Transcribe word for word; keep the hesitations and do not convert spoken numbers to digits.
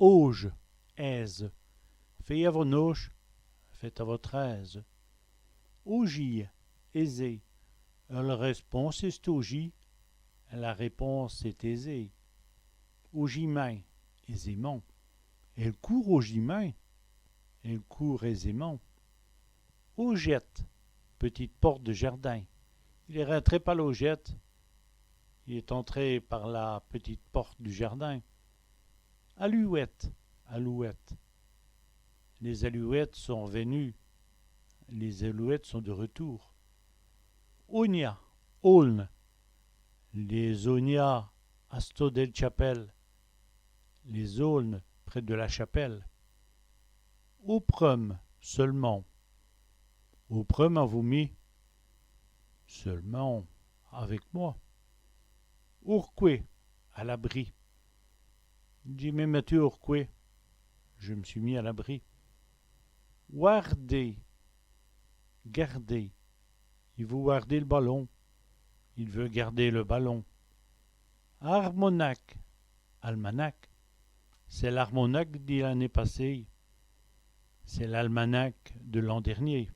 Auje, aise. Fez à vos-n auje, faites à votre aise. Aujîye, aisé. El rèsponse èst aujîye, la réponse est aisée. Aujîmint, aisément. Èle coûrt aujîmint, elle court aisément. Aujète, petite porte de jardin. Il èst rintré pa l'aujète, il est entré par la petite porte du jardin. Aluwète, alouette. Lès-aluwètes sont r'vènues, les alouettes sont de retour. Aunha, aulne. Lès-aunhas astot dèl tchapèle, les aulnes près de la chapelle. Au preumè, seulement. Au preumè avou mi, seulement avec moi. Au r'cwè, à l'abri. Dji m'é mètu au r'cwè, je me suis mis à l'abri. Wârdé, garder. I vout wârder l' balon, il veut garder le ballon. Armonaque, almanach. C'èst l'armonaque di l'anéye passéye. C'est l'almanach de l'an dernier.